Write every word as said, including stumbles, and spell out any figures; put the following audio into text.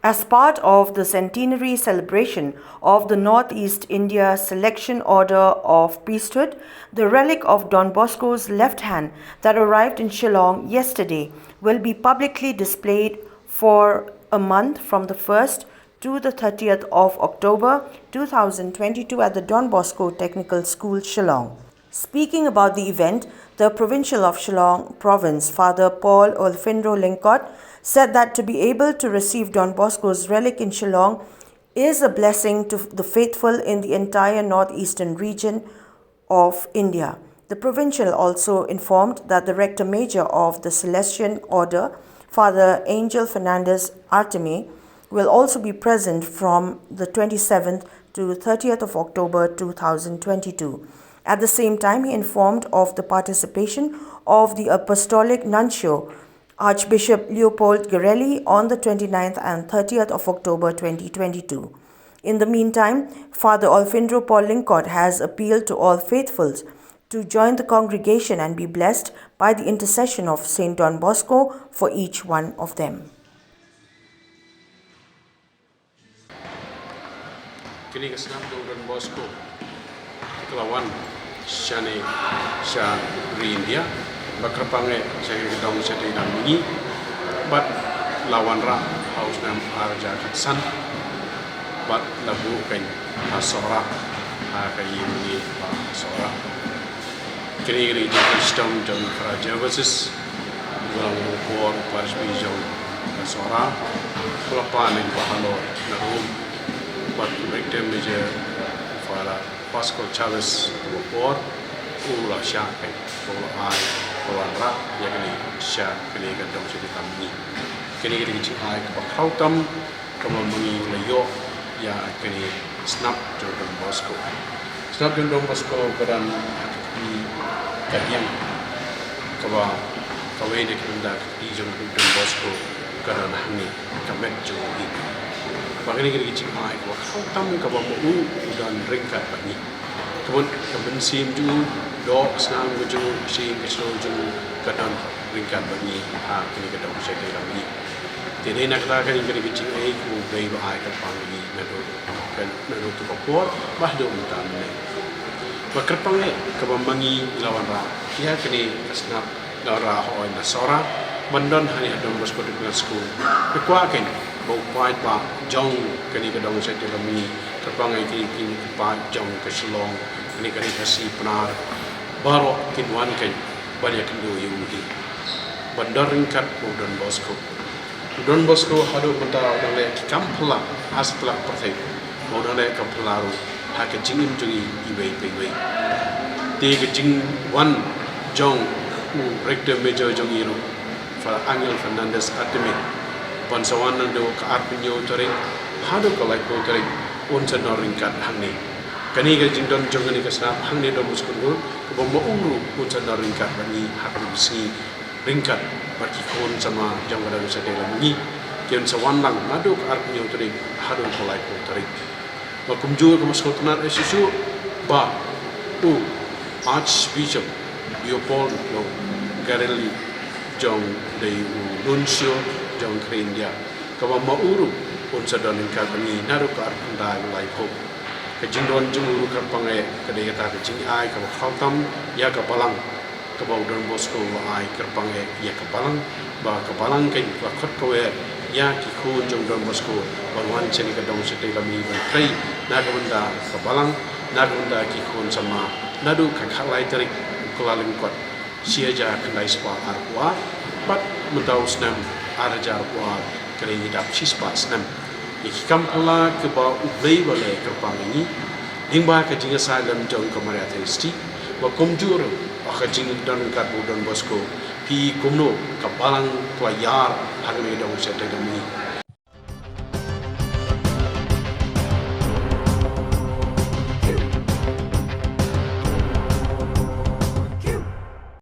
As part of the centenary celebration of the Northeast India Selection Order of Priesthood, the relic of Don Bosco's left hand that arrived in Shillong yesterday will be publicly displayed for a month, from the first to the thirtieth of October two thousand twenty-two, at the Don Bosco Technical School, Shillong. Speaking about the event, the Provincial of Shillong Province, Father Paul Olfindro Lyngkot, said that to be able to receive Don Bosco's relic in Shillong is a blessing to the faithful in the entire northeastern region of India. The provincial also informed that the Rector Major of the Salesian Order, Father Angel Fernandez Artime, will also be present from the twenty-seventh to thirtieth of October two thousand twenty-two. At the same time, he informed of the participation of the Apostolic Nuncio, Archbishop Leopold Girelli, on the twenty-ninth and thirtieth of October twenty twenty-two. In the meantime, Father Olfindro Paul Lyngkot has appealed to all faithfuls to join the congregation and be blessed by the intercession of Saint Don Bosco for each one of them. Kine ka snap jong Don Bosco ka la wan shane sha ri India, ba kyrpang eh sha ka dong sha dei dang mingi, bad la wanrah ha u snem ar hajar khatsan, bad la buh kein ha Sohra, ha ka ïing mingi ba ha Sohra. Kine ki dei ki jingpynshitom jong Fra Gervasis, u ba long u por u parish bishop jong ka Sohra, u la pan ïa ka halor na Rome, bad u Rector Major Fra Pascual Chavez, u por u la shah kein, u la ai, u la wanrah ïa kane sha kane ka dong sha dei dang mingi. Kine ki dei ki jingai kiba khraw tam, kaba ma ngi la ïoh ïa kane ka snap jong Don Bosco. Snap jong Don Bosco ka don ha ka kti ka diang, kaba kawei na ki bynta ka kti jong Don Bosco ka don hangne, ka met jong u hi. Ba kane ka dei ka jingai kaba khraw tam kaba ma u u don ryngkat bad ngi. Ka mut ka mynsiem jong u, doh snam ka jong u, ka shin ka shnong jong u ka don ryngkat bad ngi ha kane ka dong sha dei dang mingi. Te dei na kata ka dei ka jingai kaba U Blei u la ai kyrpang ïa ngi naduh ka, naduh tu ka por ba haduh mynta mynne. Ba kyrpang eh kaba ma ngi la wanrah ïa kane ka snap, la wanrah hooid na Sohra ban don hangne ha Don Bosco Technical School. Te kwah kein ba u paidbah jong kane ka dong sha dei dang mingi, kyrpang eh kine ki paid jong ka Shillong, kane ka ri Khasi Pnar, baroh kin wan kein ban ïakynduh ïa u hi, ban don ryngkat bad u Don Bosco. U Don Bosco haduh mynta u dang leh ki kam phylla ha satlak pyrthei, bad u dang leh kam phylla ruh ha ka jingim jong ngi iwei pa iwei. Te ka jingwan jong u Rector Major jong ngi ruh, Father Angel Fernandez Artime, ban sa wan naduh ka arphew hynñiew tarik haduh ka laiphew tarik, un sa don ryngkat hangne. Kane ka jingdon jong kane ka snap hangne Don Bosco School, kaba ma u ruh un sa don ryngkat bad ngi ha kane ka sngi, ryngkat bad ki khun samla jong ka dong sha dei dang mingi, kin sa wan lang naduh ka arphew hynñiew tarik haduh ka laiphew tarik. Ba kumjuh ka, ma sngewtynnat eh shisha ba u Archbishop Leopold Girelli, jong dei u Nuncio jong ka ri India, kaba ma u ruh un sa don ryngkat bad ngi naduh ka arphew khyndai laiphew. Ka jingdon jong u ruh kyrpang eh ka dei kata ka jingai kaba khraw tam ïa ka balang, kaba u Don Bosco u la ai kyrpang eh ïa ka balang, ba ka balang kein ka la khot kwer ïa ki khun jong Don Bosco ban wan sha kane ka dong sha dei dang mingi ban trei na ka bynta ka balang, na ka bynta ki khun samla, naduh ka khatlai tarik u Kyllalyngkot shi hajar khyndai spah arphew ar, bad mynta u snem ar hajar arphew ar ka dei ngi dap shispah snem. Ïa ki kam phylla kiba U Blei u la leh kyrpang ïa ngi lyngba ka jingïasaid lem jong ka Maria Theisotti, ba kumjuh ruh ha ka jingdon ryngkat bad u Don Bosco, phi i kumno ka balang ka la ïar ha kane ka dong sha dei dang mingi.